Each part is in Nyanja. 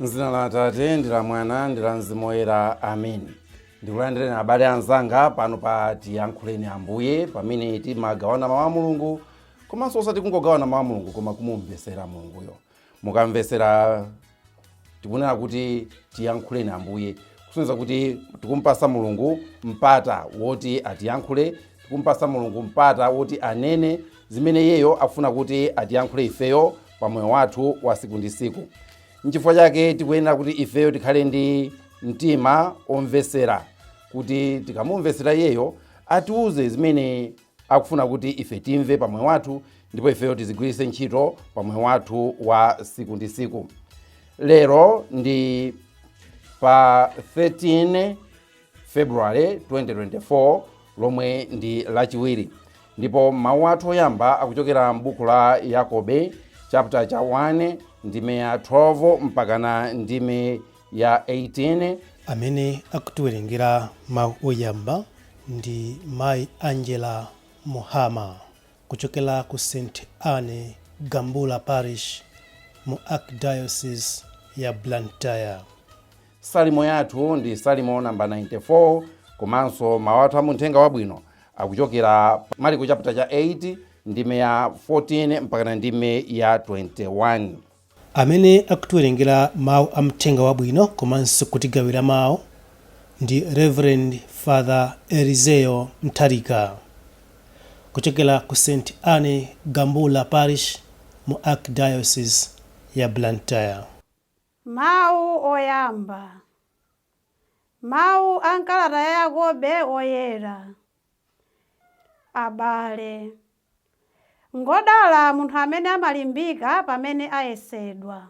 Mzina la Atate ndi la Mwana ndi la Mzimu Woyera, amen. Ndikulandireni abale anzanga pano pa Tiyankhuleni Ambuye, pamene timagawana mawu a Mulungu, komanso osati kungogawana mawu a Mulungu, koma kumumvesera Mulunguyo. Mukamvesera, tikunena kuti tiyankhuleni Ambuye, kusonyeza kuti tikumpasa Mulungu mpata woti atiyankhule, tikumpasa Mulungu mpata woti anene zimene iyeyo akufuna kuti atiyankhule ifeyo pa moyo wathu wa siku ndi siku. Nchifukwa chake tikuyenera kuti ifeyo tikhale ndi mtima omvesera, kuti tikamumvesera iyeyo atiuze zimene akufuna kuti ife timve pa moyo wathu, ndipo ifeyo tizigwiritse ntchito pa moyo wathu wa siku ndi siku. Lero ndi pa 13 February 2024, lomwe ndi Lachiwiri, ndipo mawu athu oyamba akuchokera m'buku la Yakobe, chapter cha 1, ndime ya 12 mpakana ndime ya 18. Amene akutiwerengera mawu oyamba ndi Mayi Angela Muhama kuchokera ku St Anne Gambula Parish mu Archdiocese ya Blantyre. Salimo yathu ndi Salimo namba 94, komanso mawu athu amuthenga wabwino akuchokera Mariko chapter cha 8, ndime ya 14 mpakana ndime ya 21. Amene akutiwerengera mawu a mthenga wabwino komanso kutigawira mawu ndi Reverend Father Eliseo Mtharika kuchokera ku St Anne Gambula Parish mu Archdiocese ya Blantyre. Mawu oyamba. Mawu a m'kalata ya Yakobe Woyera. Abale, ngodala munthu amene amalimbika pamene ayesedwa,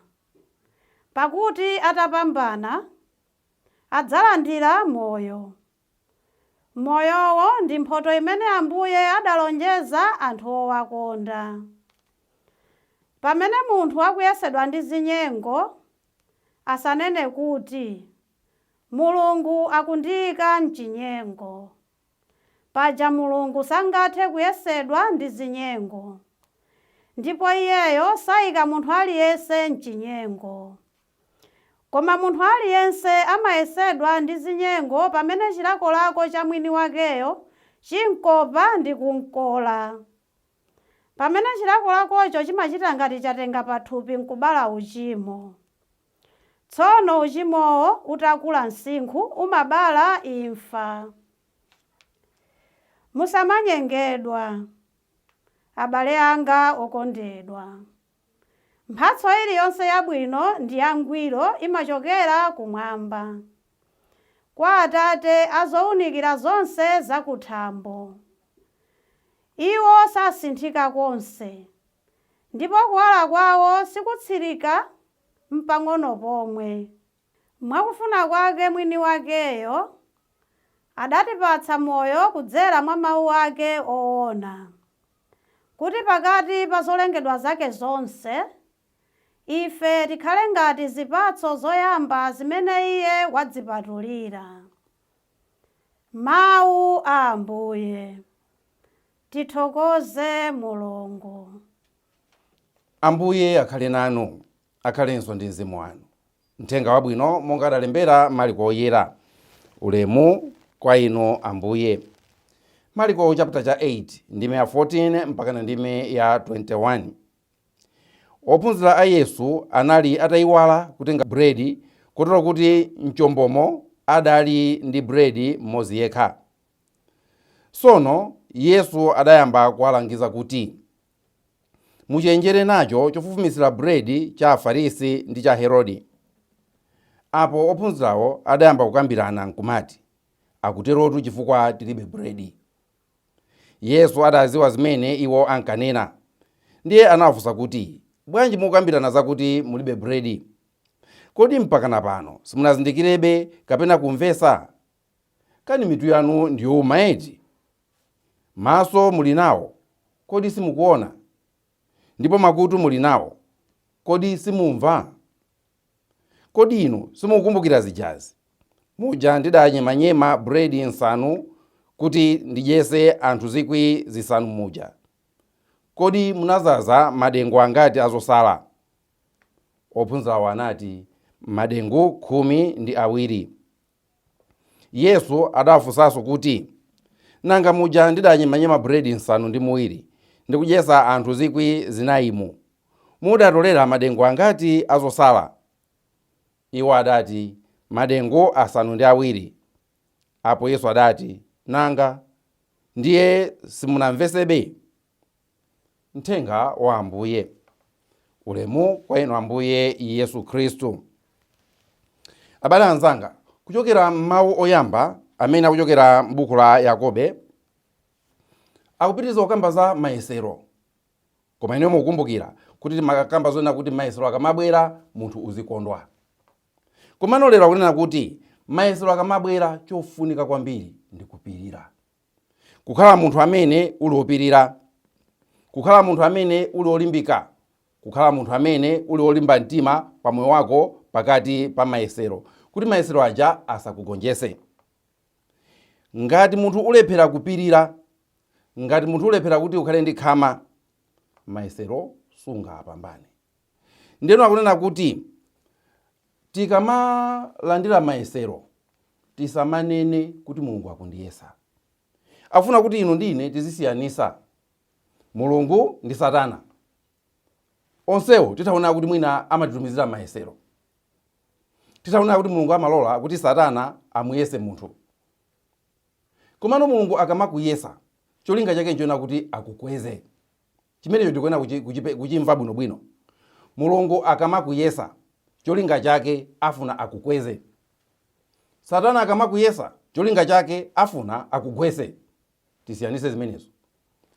pakuti atapambana, adzalandira moyo. Moyowo ndi mphoto imene Ambuye adalonjeza anthu owakonda. Pamene munthu akuyesedwa ndi zinyengo, asanene kuti, Mulungu akundiyika m'chinyengo. Paja Mulungu sangathe kuyesedwa ndi zinyengo, ndipo Iyeyo sayika munthu aliyense m'chinyengo. Koma munthu aliyense amayesedwa ndi zinyengo pamene chilakolako cha mwini wakeyo chimkopa ndi kumkola. Pamene chilakolakocho chimachita ngati chatenga pathupi nkubala uchimo. Tsono uchimowo utakula msinkhu umabala imfa. Musamanyengedwa, abale anga okondedwa. Mphatso iliyonse yabwino ndi yangwiro imachokera kumwamba, kwa Atate a zowunikira zonse zakuthambo. Iwo sasinthika konse, ndipo kuwala kwawo sikutsirika mpang'ono pomwe. Mwakufuna kwake mwini wakeyo, adatipatsa moyo kudzera mwa mawu ake owona, kuti pakati pa zolengedwa zake zonse, ife tikhale ngati zipatso zoyamba zimene Iye wadzipatulira. Mawu a Ambuye. Tithokoze Mulungu. Ambuye akhale nanu, akhalenso ndi mzimu wanu. Mthenga wabwino monga adalembera Mariko Oyera. Ulemu kwa inu, Ambuye. Mariko chapter cha 8, ndime ya 14 mpakana ndime ya 21. Ophunzira a Yesu anali atayiwala kutenga buledi, kotero kuti mchombomo adali ndi buledi mmodzi yekha. Tsono Yesu adayamba kuwalangiza kuti, Muchenjere nacho chofufumitsira buledi cha Afarisi ndi cha Herode. Apo ophunzirawo adayamba kukambirana nkumati, Akuterotu chifukwa tilibe buledi. Yesu adadziwa zimene iwo ankanena, ndiye anawafunsa kuti, Bwanji mukukambirana zakuti mulibe buledi? Kodi mpakana pano simunazindikirebe kapena kumvetsa? Kani mitu yanu ndi youma eti? Maso muli nawo, kodi simukuona? Ndipo makutu muli nawo, kodi simumva? Kodi inu simukukumbukira zijazi, muja ndidanyemanyema buledi nsanu kuti ndidyese anthu 5,000 muja, kodi munazaza madengu angati azosala? Ophunzirawo anati, Madengu 12. Yesu adawafunsanso kuti, Nanga muja ndidanyemanyema buledi 7 ndikudyetsa anthu 4,000mu, mudatolera madengu angati azosala? Iwo adati, Madengu 7. Apo Yesu adati, Nanga ndiye simunamvetsebe? Mthenga wa Ambuye. Ulemu kwa inu Ambuye Yesu Khristu. Abale anzanga, kuchokera m'mawu oyamba amene akuchokera m'buku la Yakobe, akupitiriza kukamba za mayesero. Koma inuyo mukukumbukira kuti timakamba zonena kuti mayesero akamabwera munthu uzikondwa. Komano lero akunena kuti mayesero akamabwera chofunika kwambiri ndi kupirira. Kukhala munthu amene uli wopirira, kukhala munthu amene uli wolimbika, kukhala munthu amene uli wolimba mtima pa moyo wako pakati pa mayesero, kuti mayesero aja asakugonjese. Ngati munthu ulephera kupirira, ngati munthu ulephera kuti ukhale ndi khama, mayesero sungapambane. Ndiyeno akunena kuti tikamalandira mayesero tisamanene kuti Mulungu akundiyesa. Afuna kuti inu ndi ine tizisiyanisa Mulungu ndi Satana. Onsewo tithaona kuti mwina amatitumizira mayesero. Tithaona kuti Mulungu amalola kuti Satana amuyese munthu. Komano Mulungu akamakuyesa, cholinga chake nchoona kuti akukweze. Chimenecho tikuyenera kuchimva bwinobwino. Mulungu akamakuyesa, cholinga chake afuna akukweze. Satana akamakuyesa, cholinga chake afuna akugwese. Tisiyanise zimenezo.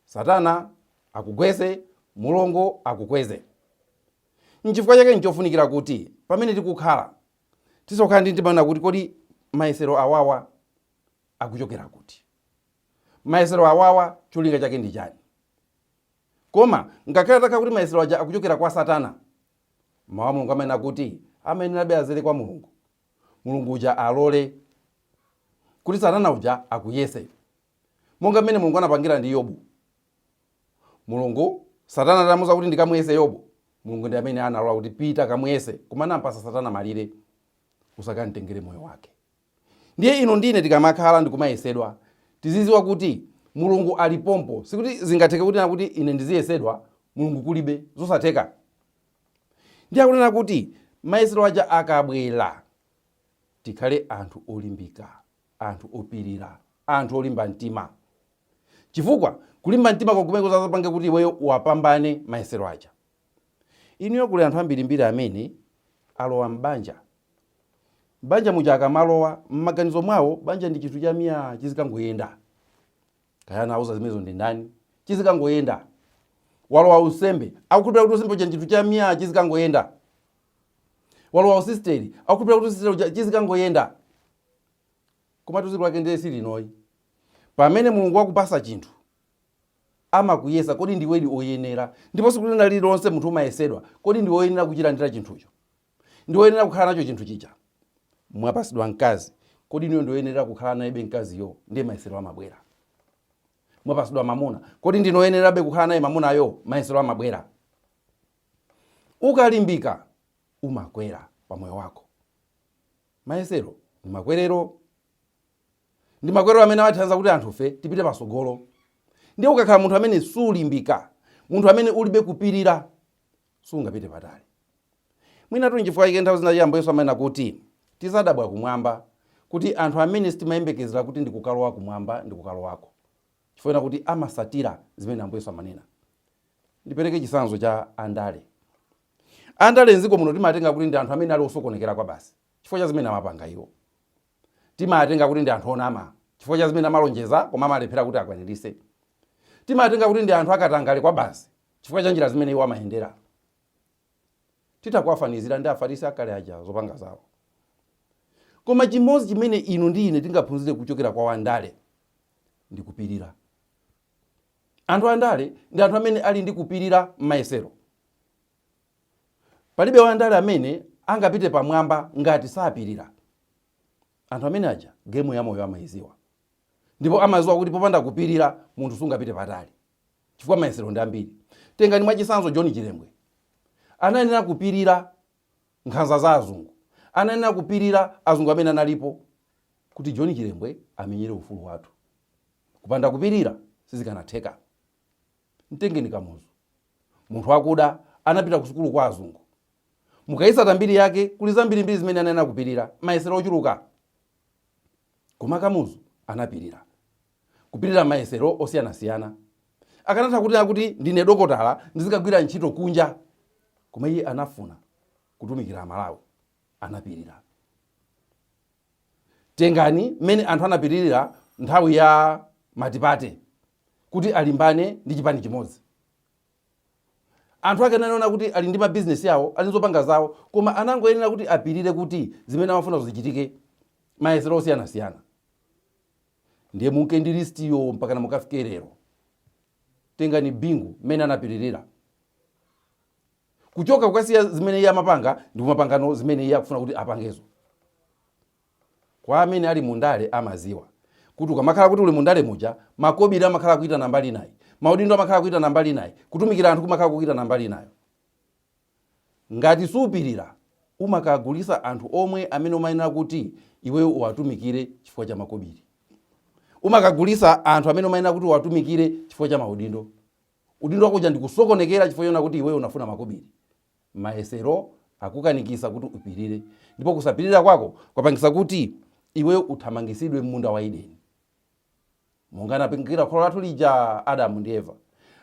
Satana akugwese, Mulungu akukweze. Nchifukwa chake nchofunikira kuti pamene tikukhala tisakhala ndi mtima kuti kodi mayesero awawa akuchokera kuti, mayesero awawa cholinga chake ndi chani. Koma ngakhale takhala kuti mayesero aja akuchokera kwa Satana, mawu a Mulungu amanena kuti amayenerabe azere kwa Mulungu. Mulungu uja alole kuti Satana uja akuyese, monga mmene Mulungu anapangira ndi Yobu. Mulungu, Satana atamuuza kuti ndikamuyese Yobu, Mulungu ndi amene analola kuti pita kamuyese, koma anampasa Satana malire, usakamtengere moyo wake. Ndiye inu ndine tikamakhala ndikumayesedwa, tiziziwa kuti Mulungu alipompo. Sikuti zingatheke kuti na kuti ine ndiziyesedwa Mulungu kulibe, zosatheka. Ndiye akunena kuti mayesero aja akabwera tikhale anthu olimbika, anthu opirira, anthu olimba mtima. Chifukwa kulimba mtima kumene kuzapange kuti iweyo wapambane mayesero aja. Inuyo kuli anthu ambirimbiri amene alowa m'banja. Banja muja akamalowa, m'maganizo mwawo banja ndi chinthu cha miya, chizikangoyenda. Kaya anauza zimenezo ndi ndani, chizikangoyenda. Walowa unsembe, akukhulupirira kuti unsembe uja ndi chinthu cha miya, chizikangoyenda. Walowa usisteri, akukhulupirira kuti usisteri uja chizikangoyenda. Koma dziko lake ndiye silinoyi. Pamene Mulungu wakupasa chinthu, amakuyesa, kodi ndiwedi oyenera? Ndipo tsiku lina lililonse munthu umayesedwa, kodi ndiwe oyenera kuchilandira chinthucho? Ndi woyenera kukhala nacho chinthu chija? Mwapasidwa mkazi, kodi inuyo ndi woyenera kukhala nayebe mkaziyo? Ndiye mayesero amabwera. Mwapasidwa mamuna, kodi ndinu oyenerabe kukhala naye mamunayo? Mayesero amabwera. Ukalimbika umakwera pa moyo wako. Mayesero ndi makwerero, ndi makwerero amene amathandiza kuti anthufe tipite pasogolo. Ndiye ukakhala munthu amene sulimbika, munthu amene ulibe kupirira, sungapite patali. Mwinatu nchifukwa chake nthawi zina Ambuye Yesu amanena kuti tizadabwa kumwamba kuti anthu amene sitimayembekezera kuti ndikukalowa kumwamba ndikukalowako, chifukwa kuti amasatira zimene Ambuye Yesu amanena. Ndipereke chitsanzo cha andale. Andale mdziko muno timatenga kuti ndi anthu amene ali osokonekera kwa basi chifukwa cha zimene amapanga iwo. Timatenga kuti ndi anthu onama chifukwa cha zimene amalonjeza koma amalephera kuti akwanirise. Timatenga kuti ndi anthu akatangale kwa basi chifukwa cha njira zimene iwo amayendera. Titakuwafanizira ndi Afarisi akale aja zopanga zawo. Koma chimodzi chimene inu ndi ine tingaphunzire kuchokera kwa wandale ndi kupirira. Anthu andale ndi anthu amene ali ndi kupirira m'mayesero. Palibe wandale amene angapite pamwamba ngati sapirira. Anthu amene aja gemu ya moyo amayiziwa. Ndipo amaziwa kuti popanda kupirira munthu sungapite patali, chifukwa mayesero ndi ambiri. Tengani mwachitsanzo John Chilembwe, anayenera kupirira nkhanza za azungu, anayenera kupirira azungu amene analipo kuti John Chilembwe amenyere ufulu wathu. Kupanda kupirira sizikanatheka. Mtengeni Kamuzu, munthu wakuda, anapita ku sukulu kwa azungu. Mukayitsata mbiri yake, kuli zambirimbiri zimene anayenera kupirira, mayesero ochuluka, koma Kamuzu anapirira, kupirira mayesero osiyanasiyana. Akanatha kunena kuti ndine dokotala, ndizikagwira ntchito kunja, koma iye anafuna kutumikira Amalawi, anapirira. Tengani mmene anthu anapiririra nthawi ya multiparty kuti alimbane ndi chipani chimodzi. Anthu ake anaona kuti ali ndi mabizinesi yawo, ali nzopanga zawo, koma anangoyenera kuti apirire kuti zimene amafuna zichitike, mayesero osiyanasiyana. Ndiye munke ndi listiyo mpakana mukafike lero. Tengani Bingu, mmene anapiririra kuchoka kukasiya zimene iye amapanga ndi kumapangano zimene iye akufuna kuti apangezo. Kwa amene ali mundale amaziwa kuti ukamakhala kuti uli mundale muja, makobiri amakhala kuitana mbali inayi, maudindo amakhala kuitana mbali inayi, kutumikira anthu kumakhala kuitana mbali inayo. Ngati supirira, umakagulisa anthu omwe amene umayenera kuti iweyo uwatumikire chifukwa cha makobiri, umakagulisa anthu amene umayenera kuti uwatumikire chifukwa cha maudindo. Udindo wakuja ndikusokonekera chifukwa chona kuti iweyo unafuna makobiri. Mayesero akukanikisa kuti upirire, ndipo kusapirira kwako kwapangisa kuti iweyo uthamangisidwe m'munda wa Edeni, monga anapangira kholo lathu lija Adamu ndi Eva.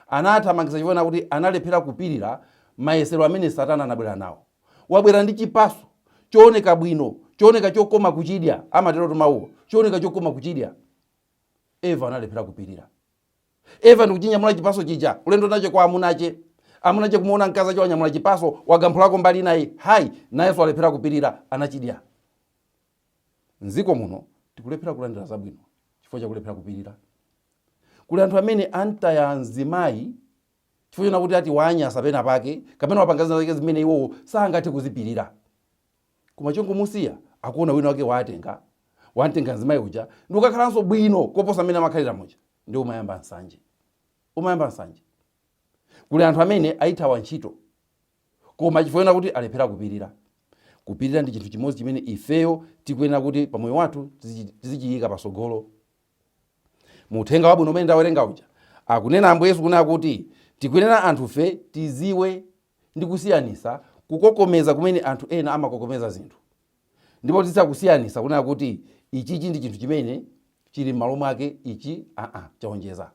Anathamangisa chifukwa kuti analephera kupirira mayesero amene Satana anabwera nawo. Wabwera ndi chipaso chooneka bwino, chooneka chokoma kuchidya, amatero mawuwo, chooneka chokoma kuchidya. Eva analephera kupirira. Eva ndikuchinyamula chipaso chija ulendo nacho kwa amunache. Amunache kumuona mkazi acho wanyamula chipaso, wagamphulako mbali inayi, hayi, nayenso alephera kupirira, anachidya. Mdziko muno tikulephera kulandira zabwino chifukwa chakulephera kupirira. Kuli anthu amene antaya mzimayi chifukwa chona kuti ati wanyasa pena pake kapena wapanga zina zake zimene iwowo sangathe kuzipirira, koma chongomusiya akuona wina wake watenga, wamtenga mzimayi uja ndi kukakhalanso bwino koposa mmene amakhalira muja, ndi umayamba nsanje, umayamba nsanje. Kuli anthu amene ayithawa ntchito koma chifukwa chona kuti alephera kupirira. Kupirira ndi chinthu chimodzi chimene ifeyo tikuyenera kuti pamoyo wathu tizichiyika pasogolo. Mu uthenga wabwino umene ndawerenga uja, akunena Ambuye Yesu kunena kuti tikuyenera anthufe tiziwe ndi kusiyanisa kukokomeza kumene anthu ena amakokomeza zinthu, ndipo titha kusiyanisa kunena kuti ichichi ndi chinthu chimene chili m'malo mwake, ichi aa chaonjeza.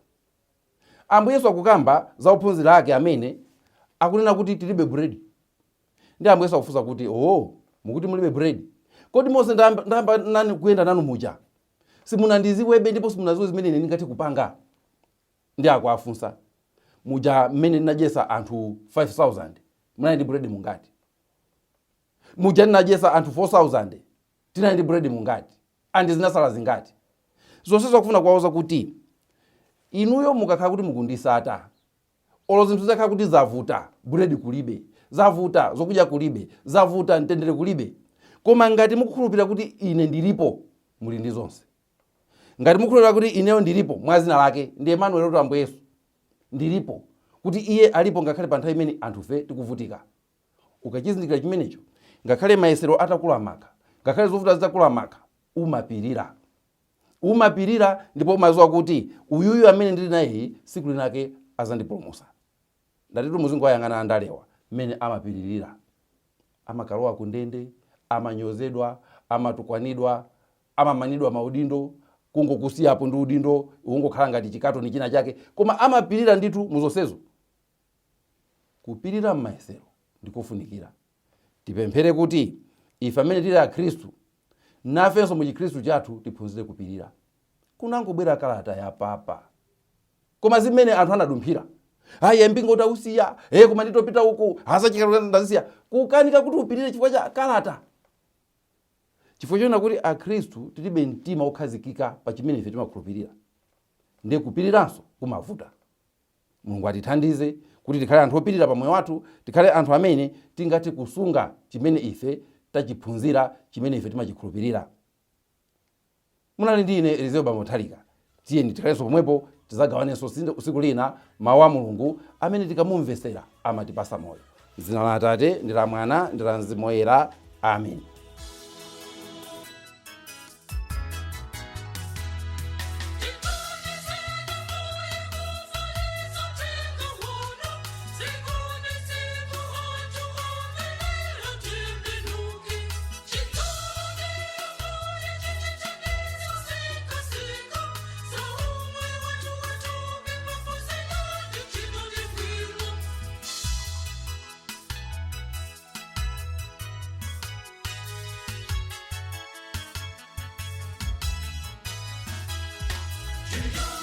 Ambuye Yesu akukamba za ophunzira ake amene akunena kuti tilibe buledi, ndi Ambuye Yesu akufunsa kuti, "Oh, mukuti mulibe buledi? Kodi monse ndayamba nani kuyenda nanu muja simunandiziwebe ndipo simunaziwe zimene ine ndingathe kupanga?" Ndi akuafunsa, "Muja mmene ndinadyesa anthu 5000 munali ndi buledi mungati? Muja ndinadyesa anthu 4000 tinali ndi buledi mungati? Andi zinasala zingati?" Zonse zakufuna kuwauza kuti inuyo mukakhala kuti mukundisata, olo zinthu zikakhala kuti zavuta, buledi kulibe, zavuta, zokudya kulibe, zavuta, mtendere kulibe, koma ngati mukukhulupirira kuti ine ndilipo, muli ndi zonse. Ngati mukukhulupirira kuti ineyo ndilipo mwa zina lake ndi Emmanuel kuti Ambuye Yesu ndilipo, kuti iye alipo ngakhale pa nthawi imene anthufe tikuvutika, ukachizindikira chimenecho, ngakhale mayesero atakula maka, ngakhale zovuta zitakula maka, umapirira, umapirira, ndipo umadziwa kuti uyuyu amene ndili nayeyi siku linake azandipulumutsa. Ndatitu muzingoyang'ana andalewa mmene amapiririra. Amakalowa ku ndende, amanyozedwa, amatukwanidwa, amamanidwa maudindo, kungokusiyapo ndi udindo ungokhala ngati chikatoni china chake, koma amapirira ndithu muzonsezo. Kupirira m'mayesero ndikofunikira. Tipemphere kuti ife amene tili akhristu nafenso mu chikhristu chathu tiphunzire kupirira. Kunangobwera kalata ya papa, koma zimene anthu anadumphira, "Ayi, mpingo utausiya, e, koma nditopita uku azachika ndazisiya," kukanika kuti upirire chifukwa cha kalata, chifukwa chona kuti akhristu tilibe mtima wokhazikika pa chimene ife timakhulupirira, ndiye kupiriranso kumavuta. Mulungu atithandize kuti tikhale anthu opirira pa moyo wathu, tikhale anthu amene tingathe kusunga chimene ife tachiphunzira, chimene ife timachikhulupirira. Munali ndi ine Elizeo Bambo Nthalika. Tiyeni tikhalenso pomwepo, tidzagawanenso tsiku lina mawu a Mulungu amene tikamumvesera amatipasa moyo. M'dzina la Atate ndi la Mwana ndi la Mzimu Woyera, amen. Thank you.